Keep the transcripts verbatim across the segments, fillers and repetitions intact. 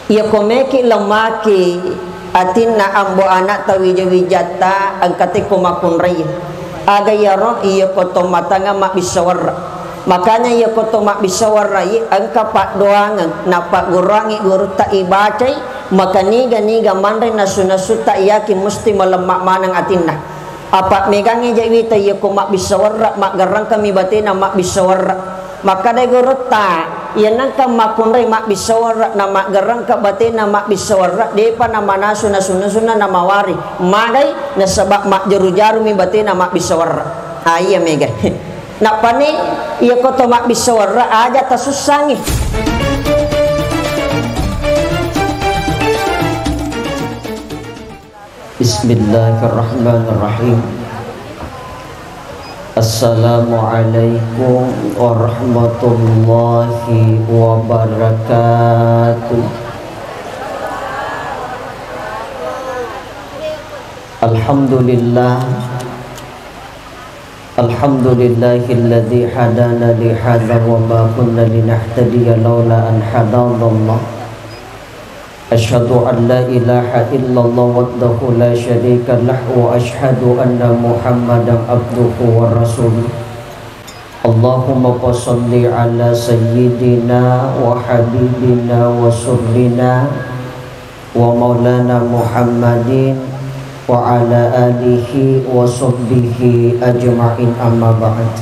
Iyako meki lemmaki atinna ambo ana'ta wija-wijatta engka tekko makkunrai. Aga iyaro iyako tommatangnga mabbissa werre. Makanya iyako to mabbissa werrai engka paddoangeng nappagguruangngi gurutta ibacai, makaniga-niga manre nasu-nasutta iyaki musti malemma maneng atinna. Apa megangngi ja wita iyako mabbissa werre, maggerrangkami batena mabbissa werre. Makkadai gurutta, iya nengka makkunrai mabbissa werre na maggerrangka batena mabbissa werre, depa namanasu nasu-nasunna namawari. Magai nasaba majjaru-jarumi batena mabbissa werre. Ah, iya mega. Nappani iyako to mabbissa werre aja tasussangi. Bismillahirrahmanirrahim. Assalamualaikum warahmatullahi wabarakatuh. Alhamdulillah. Alhamdulillahilladzi hadana li hadza wa ma kunna linahtadiya laula an hadanallah. Asyhadu an la ilaha illallah wahdahu la syarika lah wa asyhadu anna Muhammadan abduhu wa rasuluh. Allahumma fasalli ala sayyidina wa habibina wa surrina wa maulana Muhammadin wa ala alihi wa sahbihi ajma'in, amma ba'd.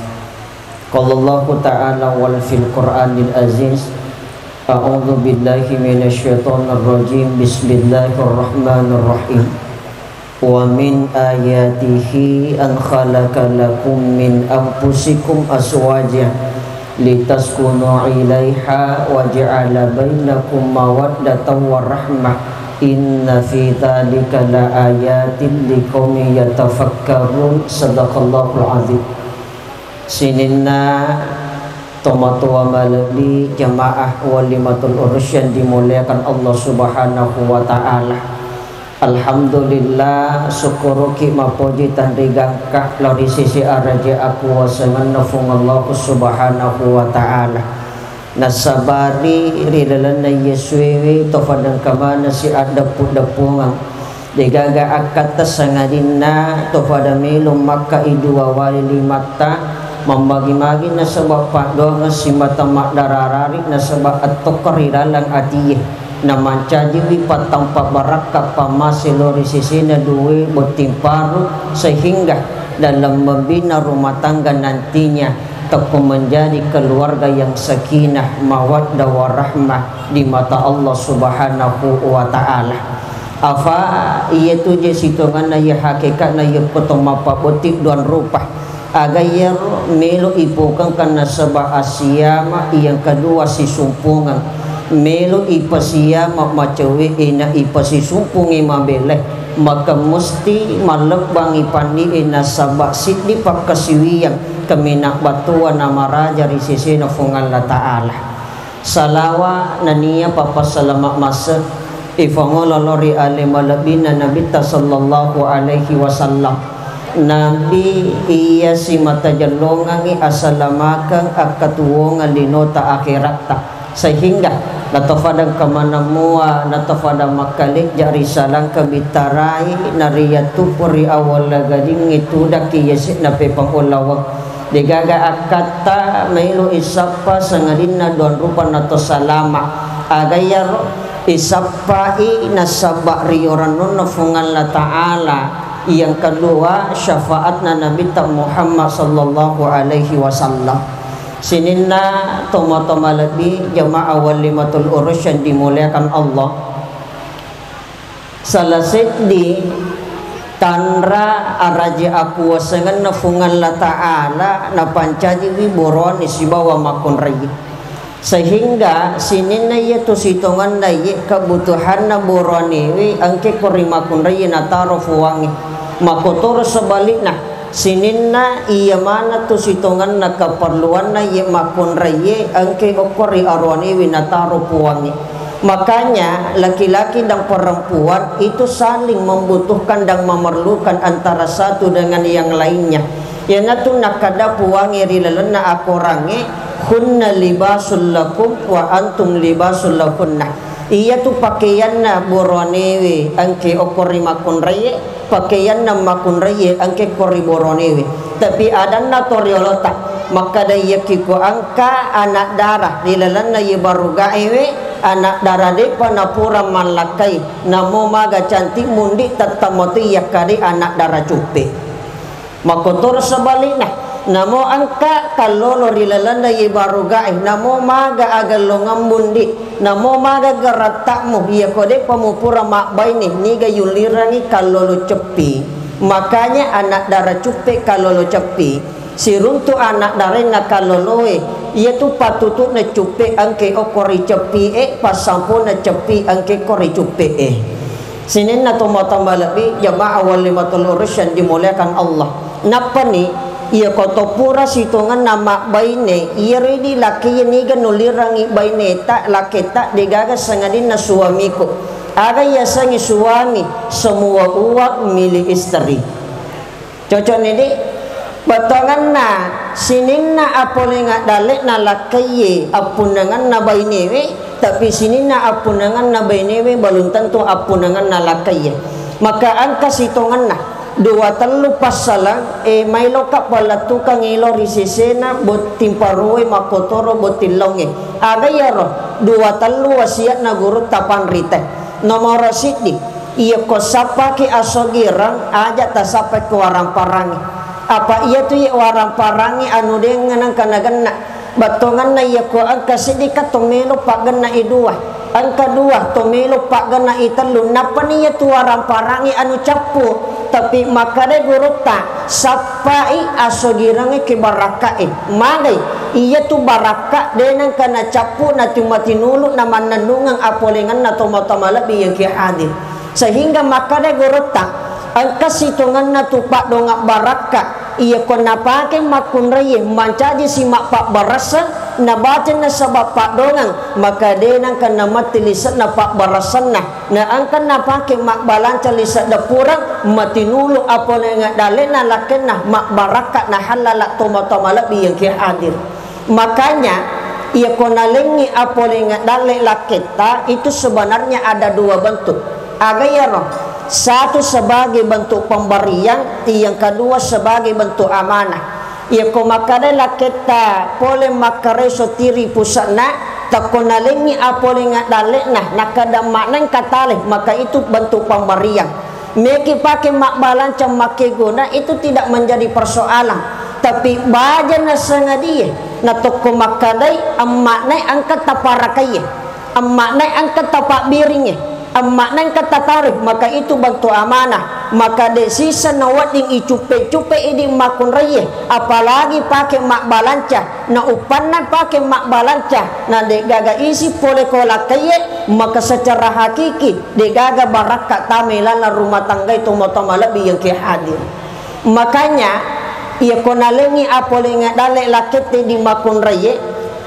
Qala Allahu ta'ala wal fil Qur'anil aziz, a'udzu billahi minasy syaithanir rajim. Bismillahirrahmanirrahim. Wa min ayatihi an khalaqa lakum min anfusikum azwaja litaskunu ilaiha wa ja'ala bainakum mawaddatan wa rahmah. Inna fi dzalika la ayatin liqaumin yatafakkarun. Sadaqallahul azim. Sininna tomatoa malebbi jamaah walimatul urus yang dimuliakan Allah Subhanahu wa Ta'ala. Alhamdulillah, sukkuruki mapoji tanrigangka lao ri sisi araja akuwasangenna Fuang Allah Subhanahu wa Ta'ala. Nasabari ri lalenna Yesuewe to fadengka maneng si addeppu-deppungeng. Degaga akkatta sangadinna to fada melo makkai dua wali limatta, mammagi-magi nasaba paddoangeng simata maddararari nasaba ettokka ri laleng atie. Namancajiwi pattampa barakka pammase lao ri sesena duae botting paru, sehingga dalam membina rumah tangga nantinya tekko menjadi keluarga yang sakinah, mawaddah, warahmah di mata Allah Subhanahu wa Ta'ala. Afa iyatu je sitonganna iya hakekatna yakko to mappabotting duang rupa. Aga iyaro melo ipokengka nasaba asiyama, yang kedua sisumpungeng. Melo ipasiyama macawe ena ipasisumpungi mabele, maka musti mallebbangi panni e nasaba siddi pakkasiwiyang kaminang battoa namaraja ri sesena Fuang Allah Ta'ala. Salawa nennia pappasalama masse ifangolo lao ri ale malebbina Nabitta sallallahu alaihi wasallam. Nabi iya simata jellongangi asalamakeng akkatuwongeng linota akheratta, sehingga natofadang kamaneng mua, natofadang makkalejja ri salangka bittarai, nariyattupu ri awwalla gadingngi tudakki yase'na pepang ulaweng. Degaga akkatta maelo isappa sangadinna duang rupanna to salama. Aga iyaro isappai nasaba riorannonna Fuang Allah Ta'ala. Yang kedua, syafaatna Nabitta Muhammad sallallahu alaihi wasallam. Sininna tomatoa malebbi jamaah walimatul urus yang dimuliakan Allah. Sala seddi tanra araja akuwasangenna Fuang Allah Ta'ala napancajiwi boroane sibawa makkunrai. Sehingga sininna iyatu sitonganna iye kebutuhanna boroanewe engke ko ri makkunrai nataro Fuangnge. Makkotoro sebalikna, sininna iya maneng tu sitonganna keperluanna iye makkunraiye engke okko ri aroanewe nataro Puangnge. Makanya laki-laki dan perempuan itu saling membutuhkan dan memerlukan antara satu dengan yang lainnya. Iyanatu nakkeda Puangnge ri lalenna akorangnge, "Hunna libasul lakum wa antum libasul lahunna." Iyatu pakaianna boroanewe engke okko ri makkunraie, pakaianna makkunraie engke okko ri boroanewe. Tapi adanna toriolota makkada, iyakkiko engka anak dara ri lalenna iye barugaewe, anak dara depa napura mallakkai, namo maga cantik mundi, tettamo tu iyakkade anak dara cuppe. Makkotoro sebalikna, namo engka kallolo ri lalenna iye barugae, namo maga agellongeng mundi, namo maga garattamu, iyako depa mupura mabbaine, niga yulirangi kallolo ceppi. Makanya anak dara cuppe kallolo ceppi. Siruntu anak daraenna kalloloe, iyatu patutu'na cuppe engke okko ri ceppi'e, passampona ceppi engke okko ri cuppe'e. Sininna tomatoa malebbi, jamaah walimatul urus yang dimuliakan Allah. Nappani, iyako to pura sitongenna mabbaine, iyaro idi lakkie niga nulirangi baineta, lakketa, degaga sangadinna suamiku. Aga yasengnge suami, semua uang milik istri. Cocok ni, Dik? Bettuanganna sininna apolenga dalle'na lakkaiye appunnanganna bainewe, tapi sininna appunnanganna bainewe belum tentu appunnanganna lakkaiye. Maka engka sitongenna dua tellu passalang, e, mailoka palettukang elo ri sesena botting parue makkotoro botting laungnge. Aga iyaro dua tellu wasiatna gurutta panrite? Nomoro siddi, iyako sappaki asogireng, aja tasappai ko warang-parangnge. Apa iyatu iye warang-parangnge anu dengnga nengka nagenna. Bettuanganna iyako engka siddika to melo paggenna i dua, engka dua to melo paggenna i tellu, nappani iyatu warang-parangnge anu cappu. Tapi makkadai gurutta, sappai asogirengnge ke barakkae. Magai, iyatu barakka de nengka nacappu, natu matinulu, namannennungeng apolenganna tomatoa malebbi yang ke hadir. Sehingga makkada gurutta, engka sitongenna tu paddongeng barakka, iyako napake makkunraie mancaji si mappabbaraseng, nabaca nasaba paddongeng, maka de nengka namatti lise'na pabbarasengna, na engka napake mabbalanca lise' dappureng, matinulu apolenga dalle'na lakkenna, mabbarakka nahallala tomatoa malebbi yang ke hadir. Makanya, iyako nalengngi apolenga dalle lakketta, itu sebenarnya ada dua bentuk. Aga iyaro? Satu sebagai bentuk pemberian, yang kedua sebagai bentuk amanah. Iyako makkadai lakketta pole makkareso tiri puse'na, takko nalengngi apolenga dalle'na, nakkada makna engka tale, maka itu bentuk pemberian. Meki pake mabbalanca makkegona itu tidak menjadi persoalan. Tapi baja nasengadie, natokko makkadai, ammaknai engka taparakaie, ammaknai engka tapabbiringnge, ammaknai engka tataroi, maka itu bentuk amanah. Maka de sisa nawedding icuppe-cuppe idi makkunraie, apalagi pake mabbalanca. Na uppanna pake mabbalanca, na de'gaga isi pole ko lakkaiye, maka secara hakiki de'gaga barakka tama ilalang rumah tanggai tomatoa malebbi yang ke hadir. Makanya, iyako nalengngi apolenga dalle lakkette di makkunraie,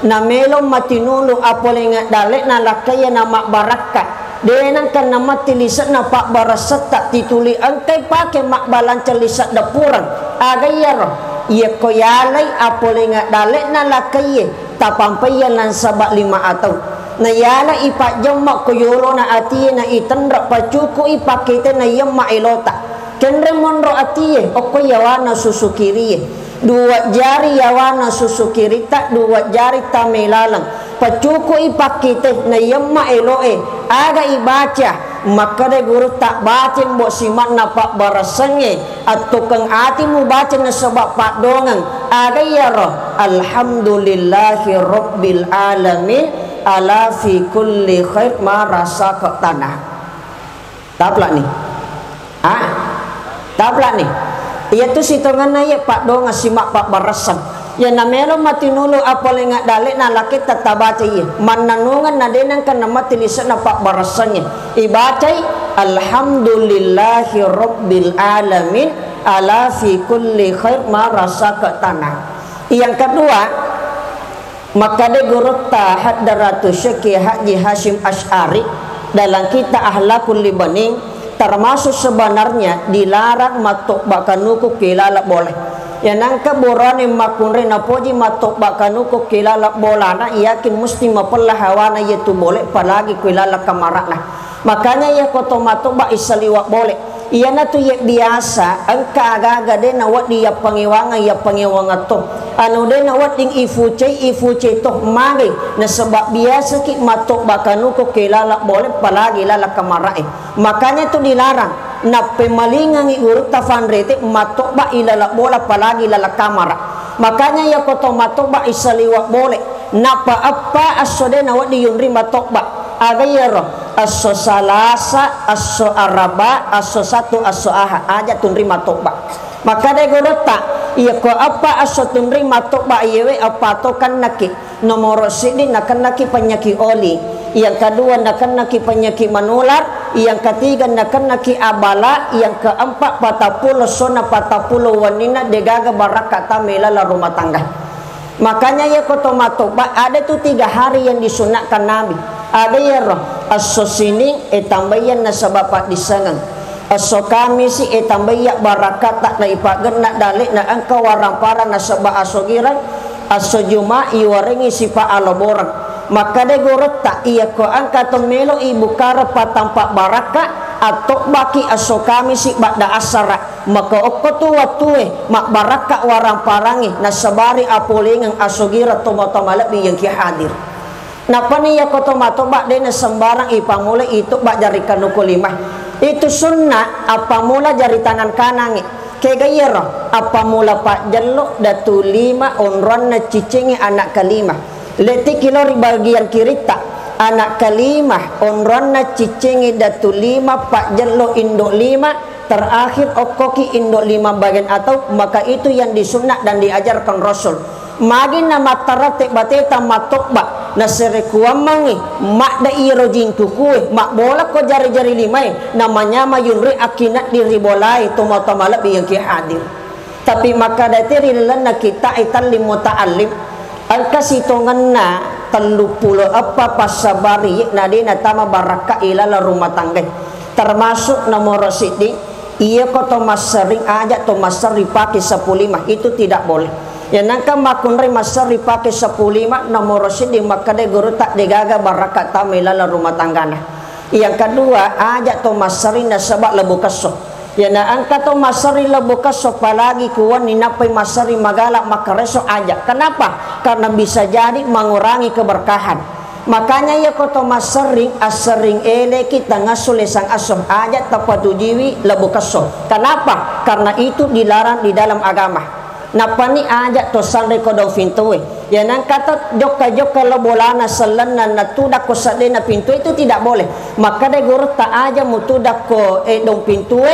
na melo matinulu apolenga dalle'na lakkaiye na mabbarakka. De nengka namatti lise'na pabbarasetta tituli engkai pake mabbalanca lise' dappureng. Aga iyaro? Iyako yalai apolenga dalle'na lakkaiye, tapampaiya nansaba lima atau. Na yala ipajjemma ko yolona atie na itenre pacuku i pakkite na yemma elota. Kenre monro atie, okko yawana susu kirie. Dua jari yawana susu kirita, dua jari tama ilaleng. Paccuku'i pakkite, na yemma elo'e, aga ibaca? Makkeda gurutta, baceng bo simanna pabbaressengnge, attukeng ati mubaca nasaba paddongeng. Aga iyaro? Alhamdulillahi rabbil alamin, ala fi kulli khair ma rasaqtana. Taplak ni. Ah? Taplak ni. Iyatu sitongenna iya paddongeng simak pabbaresseng. Iya namelo matinulu apolenga dalle'na laketta tabaca iya. Mannanungeng na de nengka namatti lise'na pabbaressengnge. Ibacai, "Alhamdulillahi rabbil alamin, ala fi kulli khair ma rasaqtana." Yang kedua, makkeda gurutta Hadratus Syekh Haji Hasyim Asy'ari dalam kitab Akhlaqul Libanin, termasuk sebenarnya dilarang mattobba kanuku ki laleng boleh. Iyanangka burane makkunrai napoji matobba kanuko ki laleng bolana, iyakin musti mapella hawana iyatu bole, apalagi ku laleng kamarana. Makanya iyako to matobba isaliwa bole. Iyanatu iye biasa engka aga-aga de nawedding yappangewangeng, yappangewangeng to. Anu de nawedding ifucei, ifucei to magai, nasaba biasaki matobba kanuko ki laleng bole, apalagi laleng kamarae. Makanya tu dilarang, nappemalingangi gurutta fanrete matobba ilaleng bola, apalagi laleng kamara. Makanya iyako to matobba isaliwa bole, nappa eppa esso de nawedding yunri matobba. Aga iyaro? Esso Salasa, esso Araba, esso Sattu, esso Aha, aja tunri matobba. Makkeda gurutta, iyako eppa esso tunri matobba iyewe eppa to kannaki. Nomoro siddi nakennaki penyakit oli, yang kedua nakennaki penyakit menular, yang ketiga nakennaki abala, yang keempat patappulo essona patappulo wenninna degaga barakka tama laleng rumah tangga. Makanya iyako to matobba ada tu tiga hari yang disunatkan Nabi. Ada iyaro esso Sining, eh, tambaian nasaba paddissengeng. Esso Kamisi, eh, tambaiya barakkatta na ipaggenna dalekna engka waramparang nasaba asogireng. Esso Juma iwarengi sipa aloboreng. Makkeda gurutta, iyako engka to melo ibukareng patampa barakka, attobbaki esso Kamisi badda assara. Maka okko tu wattue mabbarakka waramparangnge nasabari apolengeng asogireng tomatoa malebbi yang ki hadir. Nappani iyako to matobba de nasembarang ipamula itobba jari kanuko lima. Itu sunna appamula jari tangan kanangnge. Kega iyaro? Appamula pajjello datu lima onroanna ciccingnge anak kelima. Letiki lao ri bagian kiritta. Anak kelima onroanna ciccingnge datu lima pajjello indo lima. Terakhir okkoki indo lima bagian atau, maka itu yang disunat dan diajarkan Rasul. Magi namattaratte bateta matobba, naserekuammengngi madda iro jingkukue, mabbolakko jari-jari limae, namanyama yunri akkineddi ri bolae tomatoa malebbi yang ki hadir. Tapi makkadate ri lalenna kitta e tallim muta'allim, engka sitongenna telluppulo eppa passabari na de natama barakka ilaleng rumah tanggae. Termasuk nomoro siddi, iyako to massering aja to massering pake seppulo lima, itu tidak boleh. Yang nangka makkunrai massering pake seppulo lima, nomoro siddi makkeda gurutta degaga barakka tama ilaleng rumah tanggana. Yang kedua, aja to massering nasaba lebbu kesso. Yana engka to massering lebbu kesso, apalagi kuwenni nappai massering magala makkareso aja. Kenapa? Karena bisa jadi mengurangi keberkahan. Makanya iyako to massering, assering eleki tangassu lesang asso, aja tapatujuiwi lebbu kesso. Kenapa? Karena itu dilarang di dalam agama. Nappani aja to sanre ko daung pintue. Yana engka to jokka-jokka lo bolana sellenna natudakko seddena pintue, itu tidak boleh. Makkeda gurutta, aja mutudakko, eh, daung pintue,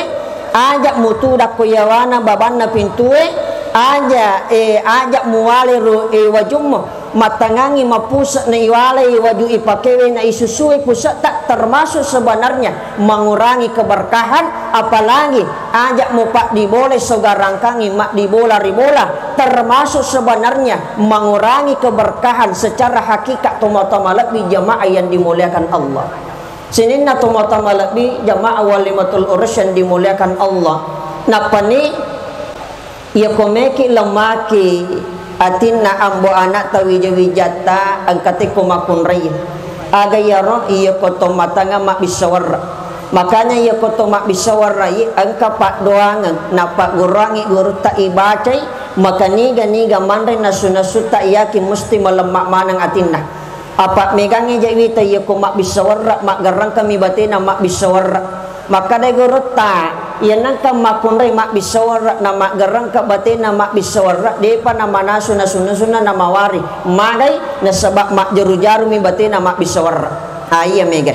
aja mutudakko yawana babanna pintue, aja, eh, aja muwale ro, eh, wajummu. Mattangangi mapuse na iwalai waju ipakewe na isusui pusetta, termasuk sebenarnya mengurangi keberkahan, apalagi aja mupaddibolai sogarangkangi maddibola ri bola, termasuk sebenarnya mengurangi keberkahan secara hakikat tomatoa malebbi jamaah yang dimuliakan Allah. Sininna tomatoa malebbi jamaah walimatul urus yang dimuliakan Allah. Nappani Iyako meki lemmaki atinna ambo ana'ta wija-wijatta, engka tekko makkunrai. Aga iyaro? Iyako to matangnga mabbissa werra. Makanya iyako to mabbissa werra i engka paddoangeng nappagguruangngi gurutta ibacai, makaniga-niga manre nasu-nasutta, iyaki musti malemma maneng atinna. Apa megangngi ja wita iyako mabbissa werra, maggerrengkami batena mabbissa werra. Makkadai gurutta, iya nengka makkunrai mabbissa werra na maggerrengka batena mabbissa werra, depa namanasu nasu-nasunna namawari. Magai? Nasaba majjaru-jarumi batena mabbissa werra. Ah, iya megai.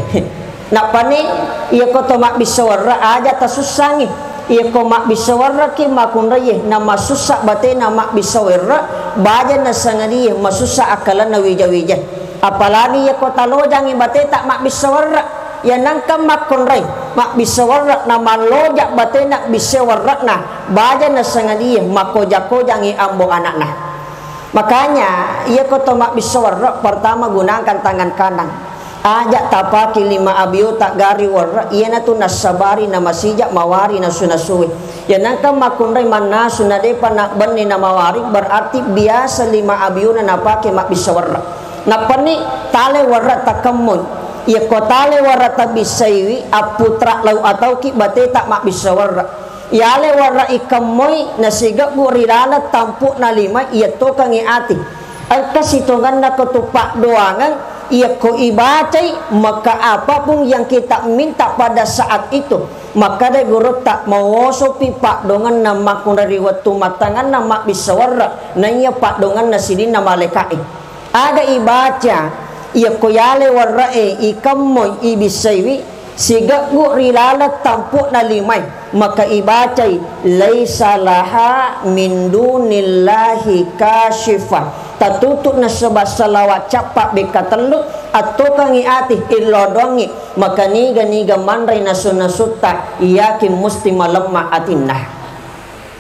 Nappani, iyako to mabbissa werra aja tasussangi. Iyako mabbissa werraki makkunraiye, namasussa batena mabbissa werra, baja nasangadie masussa akkalenna wija-wija. Apalagi iyako talojangi bateta mabbissa werra, iya nengka makkunrai mabbissa werra, namalloja batena bissa werrana, baja nasangadie makkoja-kojangi ambo anakna. Makanya, iyako to mabbissa werra, pertama gunakan tangan kanan. Aja tapake lima abiota gari warra, iyanatu nassabari namasija mawari nasu-nasue. Iyanangka makkunrai mannasu nadepa nabbenni namawari, berarti biasa lima abiona napake mabbissa warra. Nappanni tale warra takemmoi. Iyako tale warra tabissaiwi, apputra lau atauki bateta mabbissa warra. Yale warra ikemmoi nasigebbu ri laleng tampu'na lima, iyattokengngi ati. Engka sitongenna ko tu paddoangeng, iyakko ibacai, maka apapun yang kita minta pada saat itu, makkeda gurutta, mawosopi paddoangenna makkunrai ri wettu mattanganna mabbissa warra, naiya paddoangenna sininna malaeka'e. Aga ibaca, iyakko yale warra'e ikemmoi ibissaiwi, sigebbu ri laleng tampu'na limae, maka ibacai, "Laisa laha min dunillahi kasyifah." Tatutu nasaba salawat cappa bekka tellu, attokengngi ati, illodoangngi, maka niga-niga manre nasu-nasutta, yakin musti malemma atinna.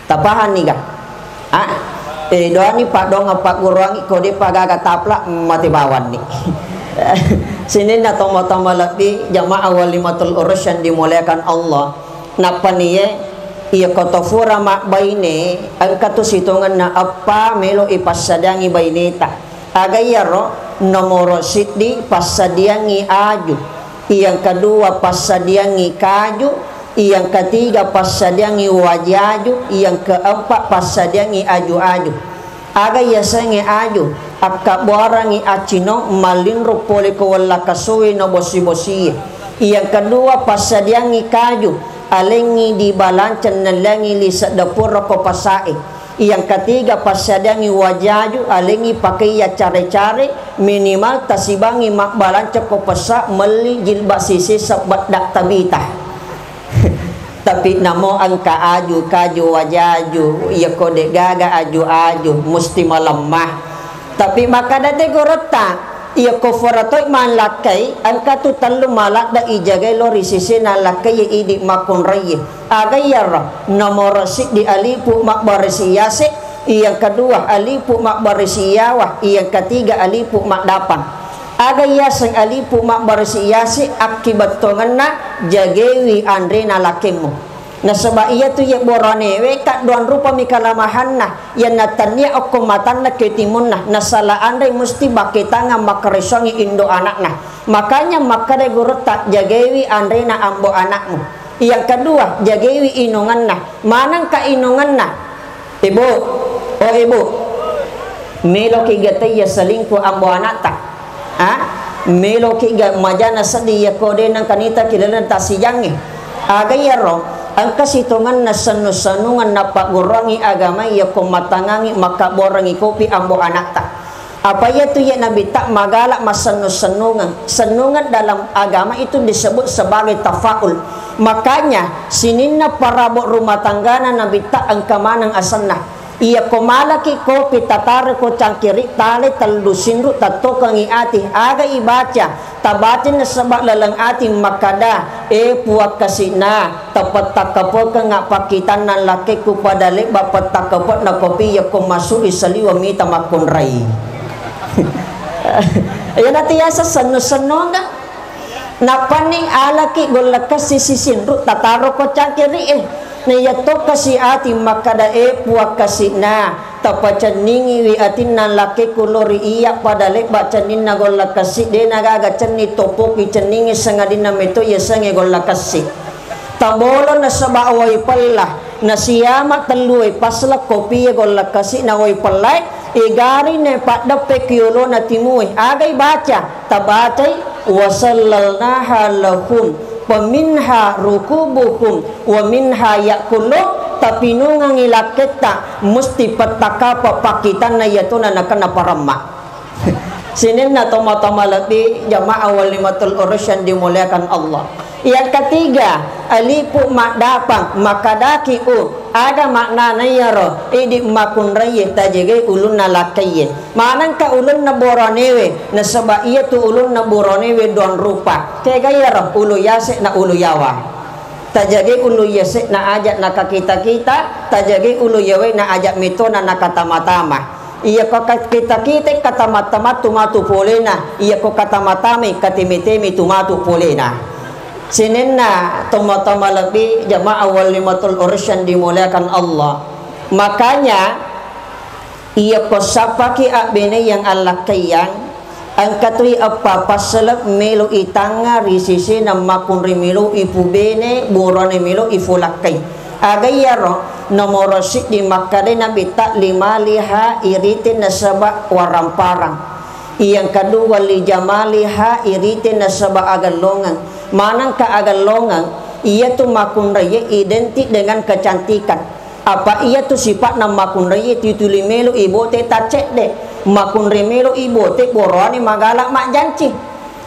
Tapahanni ga? Ah, eh, doani paddoangeng pagguruangngi, ko depa gaga tapla, mate bawanni. Sininna tomatoa malebbi, jamaah walimatul urus yang dimuliakan Allah. Nappaniye, iya ko to fura mabbaine, engka tu sitongenna eppa melo ipassadiangi baineta. Aga iyaro? Nomoro siddi, passadiangi aju. Yang kedua, passadiangi kaju. Yang ketiga, passadiangi wajaju. Yang keempat, passadiangi aju-aju. Aga yasengnge aju? Akkabbuarangngi accinong malinru pole ko wellakkasoe na bosi-bosie. Yang kedua, passadiangi kaju, alengngi dibalanca nelliangngi liseddepuro ko pasae. Yang ketiga, passadiangngi wajaju, alengngi pakei yaccare-care, minimal tasibangngi mabbalanca ko pasa melli jilbab sisessa bedda tabita. Tapi namo engka aju, kaju, wajaju, iya ko de'gaga aju-aju, musti malemma. Tapi makkeda de gurutta, iya ko fura toi mallakkai, engka tu tellu maladde ijagai lao ri sesena lakkai idi makkunraie. Aga iyaro? Nomoro siddi alifu mabbarisi yase, yang kedua alifu mabbarisi yawa, yang ketiga alifu maddapang. Aga yaseng alifu mabbarisi yase? Akkibettongenna, jagewi anrena lakkemmu. Nasaba iyatu ye boroanewe kadduang rupami kalamahanna, yanna tennia okko matanna ke timunna, nasala anre musti bakketangang makkaresoangngi indo anakna. Makanya makkeda gurutta, jagewi anrena ambo anakmu. Yang kedua, jagewi inungenna. Manengka inungenna? Ibu, oh ibu, meloki ga taiya selingkuh ambo anakta? Ah, meloki ga majana seddi iya ko de nengka nita ki laleng tasijangnge? Aga iyaro? Engka sitongenna sennu-sennungeng nappagguruangngi agama iya ko mattangangngi makkabbuarangngi kopi ambo anakta. Apa iyatu ye Nabitta magala massennu-sennungeng. Sennungeng dalam agama itu disebut sebagai tafaul. Makanya sininna parabot rumah tanggana Nabitta engka maneng asenna. Iya ko malaki kopi tataro ko cangkiri, tale tellu sinru tattokengngi ati, aga ibaca? Tabaca nasaba laleng ati makkada, e Puang kasi'na, tapettakkapokengnga pakkitanna lakkekku pada lebba pettakkapo'na kopi yakko masui saliweng mita makkunrai. Iyanatu yaseng sennu-sennungeng. Nappanni alaki golla kessi sisinru tataro ko cangkiri e. Na iyatto kasi ati makkada, e Puang kasi'na, tapacenningiwi atinna lakkekku lao ri iyya pada lebba cenninna golla kessi, de nagaga cenning toppoki cenningi sangadinna meto yasengnge golla kessi. Tabolo nasaba wai pella, nasiama tellu wai pasla kopie golla kessi na wai pellae, igari ne paddeppe ki yolona timue. Aga ibaca? Tabacai, wa sallalnaha lahum, wa minha rukubuhum, wa minha yakulun, tapinungangi lakketta, musti pettakkapa pakkitanna iyatona nakenna paremma. Sininna tomatoa malebbi jamaah walimatul urus yang dimuliakan Allah. Yang ketiga, alifu maddapang, makkadaki u, aga maknana iyaro? Idi makkunraie tajagai ulunna lakkaie. Manengka ulunna boroanewe, nasaba iyatu ulunna boroanewe duang rupa. Kega iyaro? Ulu yase na ulu yawa. Tajagai ulu yase na aja nakakita-kita, tajagai ulu yawae na aja metona nakatama-tama. Iyako ka-, kita-kita katama-tama tu matu polena, iyako katama-tama kateme-teme tu matu polena. Sininna tomatoa malebbi jamaah walimatul urus yang dimuliakan Allah. Makanya, iyako sappaki abbene yang allakkaiyang, engka tui eppa passele melo itangnga ri sisena makkunrai melo ipubene, borone melo ifulakkai. Aga iyaro? Nomoro siddi makkadai Nabitta, "Limaliha irite nasaba waramparang." Yang kedua, "Lijamaliha irite nasaba agallongeng." Manengka agallongeng? Iyatu makkunraie identik dengan kecantikan. Apa iyatu sipa'na makkunraie tituli melo ibote taccedde, makkunrai melo ibote boroane magala majjanci.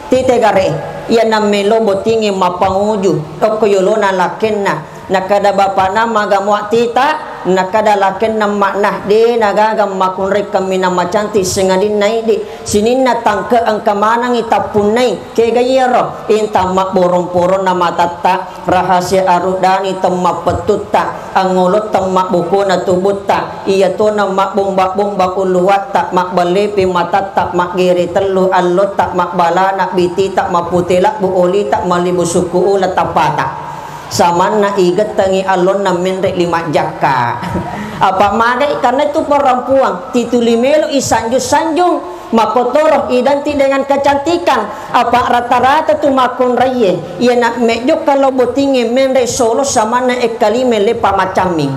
Tite gare, iya nammelo bottingnge mappanguju okko yolona lakkenna. Nakkeda bapakna, "Maga mua tita?" Nakkeda lakkenna, "Ma'na, de nagaga makkunrai kaminang macantik sengadinna idi. Sininna tangke engka manengngi tappunnai." Kega iyaro? Inta mabborong-poronna matatta, rahasia aruddani temmapettutta, angngolotta mabbokona tubutta, iyatona mabbomba-bomba uluwatta, mabballepe matatta, maggere tellu allotta, mabbalana bitita, mapute labbu olita, malibu sukku ula tappata. Samanna igettengi allonna menre lima jakka. Apa magai? Karena itu perempuan tituli melo isanjung-sanjung. Makkotoro identik dengan kecantikan. Apa rata-rata tu makkunraie, iyana mejjokka lao bottingnge menre solo samanna ekkalime lepa macamming.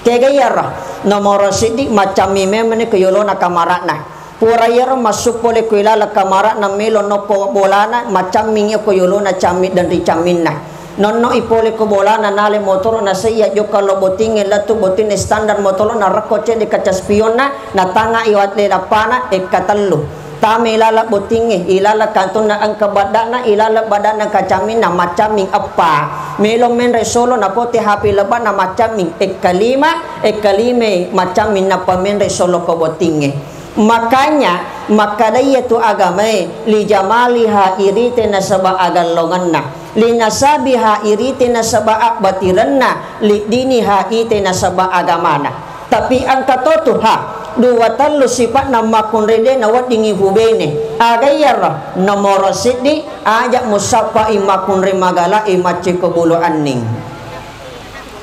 Kega iyaro? Nomoro siddi, macamming memeng ko yolona kamara'na. Pura iyaro massu pole ko ilaleng kamara'na melo nokko bolana, macamming iya ko yolona camming dan ricamminna. Nonno i pole ko bolana, nale motoro nasaiya jokka lo bottingnge, lettu bottingnge standar motoro, narekko cedde kaca spionna, natanga i walle lappana, ekka tellu. Tama ilaleng bottingnge, ilaleng kantonna engka badda'na, ilaleng badda'na kacaminna, macamming eppa. Melo menre solo napote H P lebba'na, macamming ekka lima, ekka lima macamming nappa menre solo ko bottingnge. Makanya, makkadai iyatu agamae, "Lijamaliha irite nasaba agallongenna, linasabiha irite nasaba abbatirenna, lidiniha ite nasaba agamana." Tapi engka to tu, ha, dua tellu sipa'na makkunrai de naweddingi hubene. Aga iyaro? Nomoro siddi, aja musappai makkunrai magala'i maccekko bulu anning.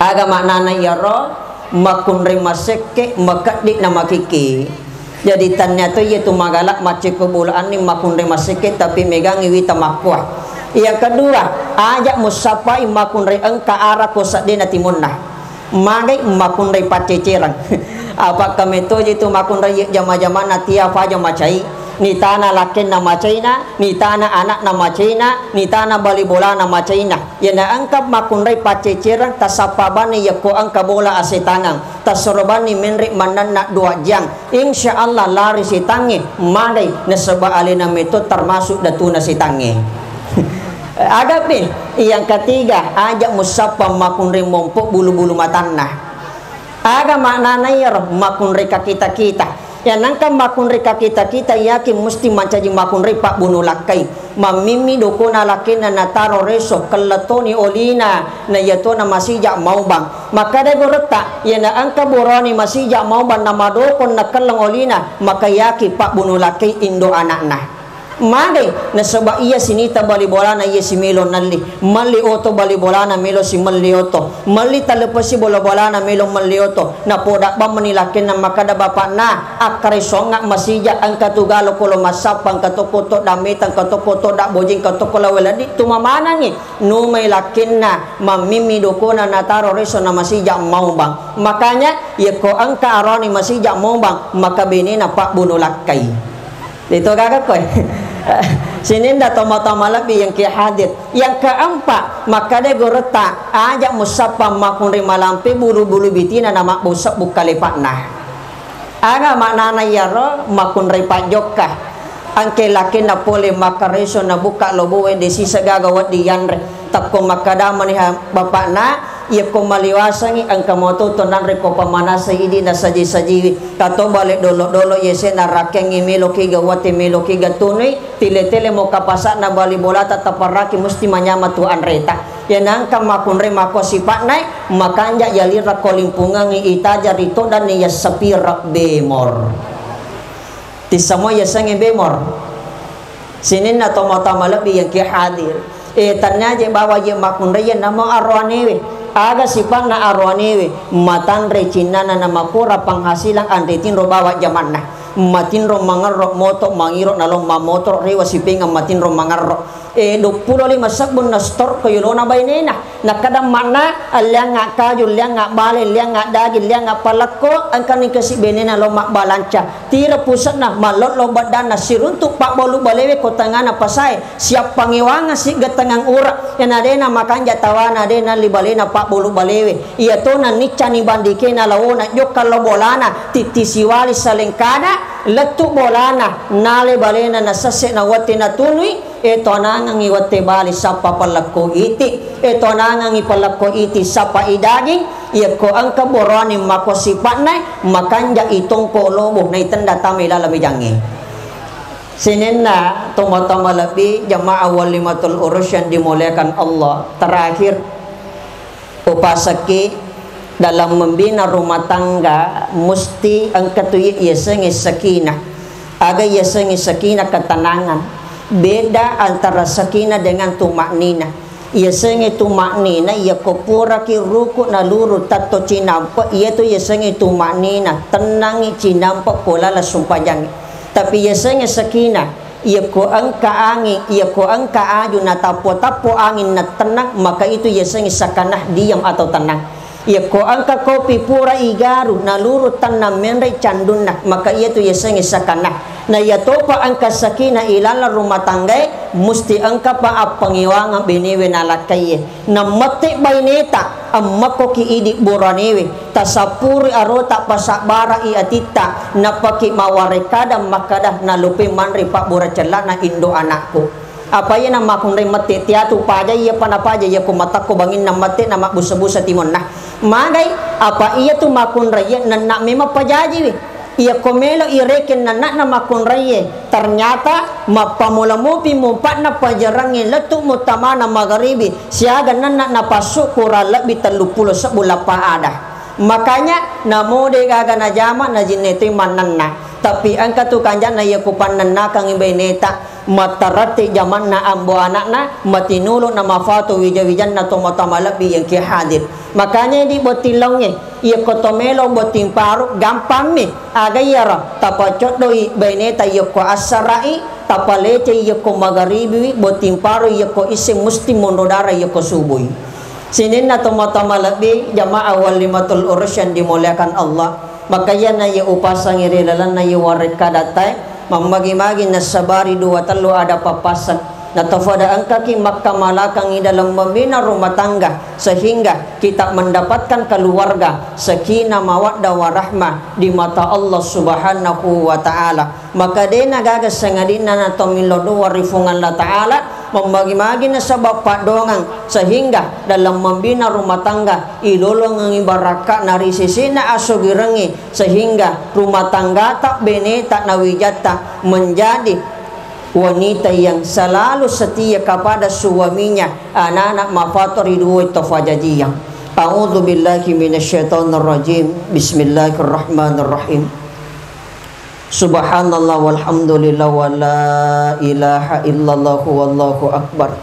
Aga maknana iyaro? Makkunrai masekke, makeddi na makikki. Jadi tannia to iyatu magala maccekko bulu anning makkunrai masekke, tapi megangi wita makkua. Yang kedua, aja musappai makkunrai engka ara ko seddena timunna. Magai? Makkunrai paccecereng. Apa kametoji tu makkunrai jama-jamana tia faja macai, nitana lakkenna macaina, nitana anakna macaina, nitana bali bolana macaina. Iyana engka makkunrai paccecereng, tasappa bani yakko engka bola asetangang, tassoro bani menre mannanna dua jang. Insya Allah lari setangnge, magai, nasaba alena meto termasuk datuna setangnge. Agapi, yang ketiga, aja musappa makkunrai mompo bulu-bulu matanna. Aga maknana iyaro? Makkunrai kakita-kita. Iya nengka makkunrai kakita-kita, yakin musti mancaji makkunrai pabbunu lakkai. Mammimmi dokona lakkenna nataro reso, kellettoni olina, na iyatona masija maubang. Makkada gurutta, iyana engka boroni masija maubang na madokong nakelleng olina, maka yaki pabbunu lakkai indo anakna. Magai? Nasaba iya sinita bali bolana iya simelo nalli. Melli oto bali bolana melo simelli oto. Melli tallepesi bola bolana melo melli oto. Napoda bammani lakkenna makkada bapakna, "Akkaresongnga masija, engka tu galo kolo massappa, engka tokko todda meta, engka tokko todda bojing, engka tokko lawe laddi, tumamanangi." Numai lakkenna, mammimmi dokona nataro reso na masija maubang. Makanya, yekko engka aroni masija maubang, maka benena pabbunu lakkai. Itu gaga koe. Sininna tomatoa malebbi yang ki hadir. Yang keempat, makkada gurutta, aja musappa makkunrai malampe bulu-bulu bitina na mabbusebbu kalepakna. Aga maknana iyaro? Makkunrai pajjokka. Engke lakkenna pole makkareso nabukka loboe, de sisa gaga wedding yanre. Takko makkada maniha bapakna, Iyakko maliwasangngi, engka moto to nanre ko pamanasai idi nasaji-sajiwi. Tato bale dolo-dolo yese narakkengngi meloki ga wate meloki ga tunui, tile-tele mo kapasa'na bali bolata taparaki musti manyama tu anreta. Iya nangka makkunrai mako sipa'nae, makanja yalira ko limpungengngi itaja ri todanni yassapira bemor. Tissamo yasengnge bemor. Sininna tomatoa malebbi yang ki hadir. Eh, tannia je bawa je makkunrai namo aroanewe. Aga sipa'na aroanewe? Matanre cinnana na makura penghasilan anre tinro bawa jamanna. Matinro mangerro moto mangiro nalo mamotoro rewa sipengeng matinro mangerro. Eh, duappulo lima sebbunna stor ko yolona bainena. Nakkeda makna, liangnga kaju, liangnga bale, liangnga daging, liangnga palekko, engkani kasi benena lo mabbalanca. Tiro puse'na, mallollo beddanna, siruntu pabbolu balewe ko tengana pasae, siap pangewangeng sigga tengang ura. Ena dena makanja tawana, dena li balena pabbolu balewe. Iya tona niccani bandikena laona jokka lo bolana, titti siwali salengkana, lettu bolana, nale balena nasesse na wette natunui. Eh, tonangengngi wette bale sappa pallakko iti. Eh, tonangengngi pallakko iti sappa i daging. Iyakko engka boroane mako sipa'na, makanja i tongko lobo naitenda tama i laleng mejangnge. Sininna tomatoa malebbi jamaah walimatul urus yang dimuliakan Allah. Terakhir, upasakki dalam membina rumah tangga, musti engka tu iyasengnge sakinah. Aga iyasengnge sakinah? Ketenangan. Beda antara sakinah dengan tumakninah. Iyasengnge tumakninah, iyako puraki ruku naluru tatto cinampe, iyatu iyasengnge tumakninah, tennangngi cinampe ko laleng sumpajangnge. Tapi iyasengnge sakinah, iyako engka anging, iyako engka aju natappo-tappo anging nattennang, maka itu iyasengnge sakanah, diam atau tenang. Iyako engka kopi pura igaru, naluru tennang menre candunna, maka iyatu iyasengnge sakanah. Na iyatopa engka sakinah ilaleng rumah tanggae, musti engkapa appangewangeng benewe nalakkaiye. Nammette baineta, ammakkoki idi buranewe, tasappuri arota, pasabbara'i atitta, nappaki mawarekkada makkada, nalupei manre pabbura cellana indo anakku. Apa iya namakkunrai mette tiatu paja, iyapa napaja, iyako matakko banginna mette namabbusa-busa timonna. Magai, apa iyatu makkunraiye nenna memang pajajiwi. Iyako melo irekeng nanna'na makkunraiye, ternyata mappammula mopi mumpa'na pajarangnge lettu muttamana magaribi, siaga nenna napassu kurang lebbi telluppulo sebbu lappa ada. Makanya namo de gaga najama, najinne toi mannenna. Tapi engka tu kanja'na iya kupannennakangngi baineta, mattaratti jamanna ambo ana'na, matinulu na mafatu wija-wijanna tomatoa malebbi yang ki hadir. Makanya di botting laungnge, iyako to melo botting paru, gampammi. Aga iyaro? Tapacoddoi baineta iyako assara'i, tapalecei iyako magaribiwi, botting paru iyako isseng, musti monro dara iyako subui. Sininna tomatoa malebbi, jamaah walimatul urus yang dimuliakan Allah. Makanya na iya upasangi ri lalenna iya warekkadattae, mammagi-magi nasabari dua tellu ada pappaseng. Natopada engkaki makkamalakangi dalam membina rumah tangga, sehingga kita mendapatkan keluarga sakinah, mawaddah, warahmah di mata Allah Subhanahu wa Ta'ala. Maka dena gaga sangadinna na tomillo doa ri Puang Allah Ta'ala, mammagi-magi nasaba paddoangeng, sehingga dalam membina rumah tangga ilolongengi barakka'na ri sesena asogirengnge, sehingga rumah tanggata, beneta, nawijatta menjadi wanita yang selalu setia kepada suaminya, anak-anak mafato ri dua to fajajiang. A'udzu billahi minasyaitonir rajim. Bismillahirrahmanirrahim. Subhanallah walhamdulillah wa la ilaha illallah wallahu akbar.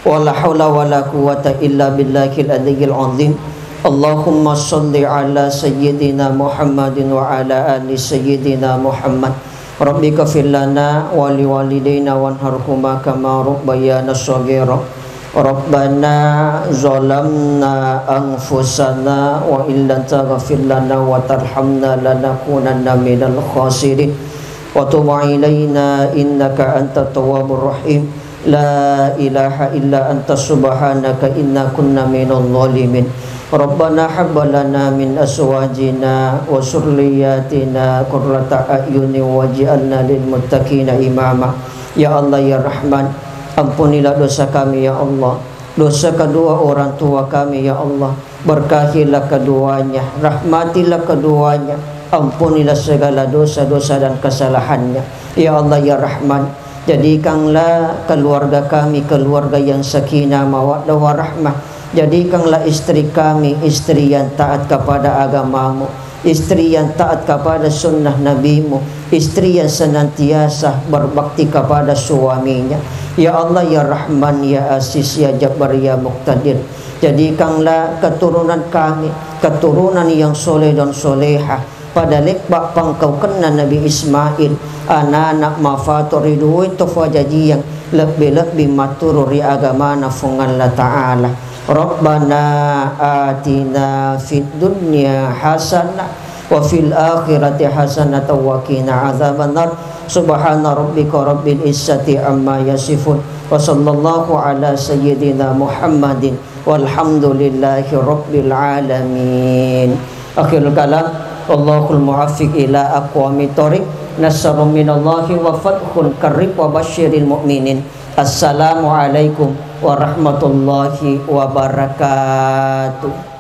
Wa la haula wa la quwwata illa billahil aliyyil azim. Allahumma salli ala sayyidina Muhammadin wa ala ali sayyidina Muhammad. Rabbi ghfir lana wa li walidayna wanharhuma kama rabbayana shaghira. Rabbana zalamna anfusana wa illam taghfir lana wa tarhamna lanakunanna minal khasirin. Wa tub alaina innaka antat tawwabur rahim. La ilaha illa anta subhanaka inna kunna minadh dhalimin. Rabbana hab lana min azwajina wa dzurriyyatina qurrata a'yunin waj'alna lil muttaqina imama. Ya Allah, ya Rahman, ampunilah dosa kami, ya Allah. Dosa kedua orang tua kami, ya Allah. Berkahilah keduanya, rahmatilah keduanya, ampunilah segala dosa-dosa dan kesalahannya. Ya Allah, ya Rahman, jadikanlah keluarga kami keluarga yang sakinah, mawaddah, warahmah. Jadikanlah istri kami istri yang taat kepada agamamu, istri yang taat kepada sunnah nabimu, istri yang senantiasa berbakti kepada suaminya. Ya Allah, ya Rahman, ya Aziz, ya Jabbar, ya Muqtadir, jadikanlah keturunan kami keturunan yang soleh dan solehah, pada lebba pangkaukenna Nabi Ismail, anana mafato ri dua to fajajiang, lebbi-lebbi maturu ri agamana Fuang Allah Ta'ala. Rabbana atina fid dunya hasanah wa fil akhirati hasanatan wa qina adzabannar. Subhana rabbika rabbil izzati amma yasifun. Wa sallallahu ala sayyidina Muhammadin walhamdulillahi rabbil alamin. Akhirul kalam, wallahul muwaffiq ila aqwamit thoriq. Nasrun minallahi wa fathun qarib wa basyiril mu'minin. Assalamualaikum warahmatullahi wabarakatuh.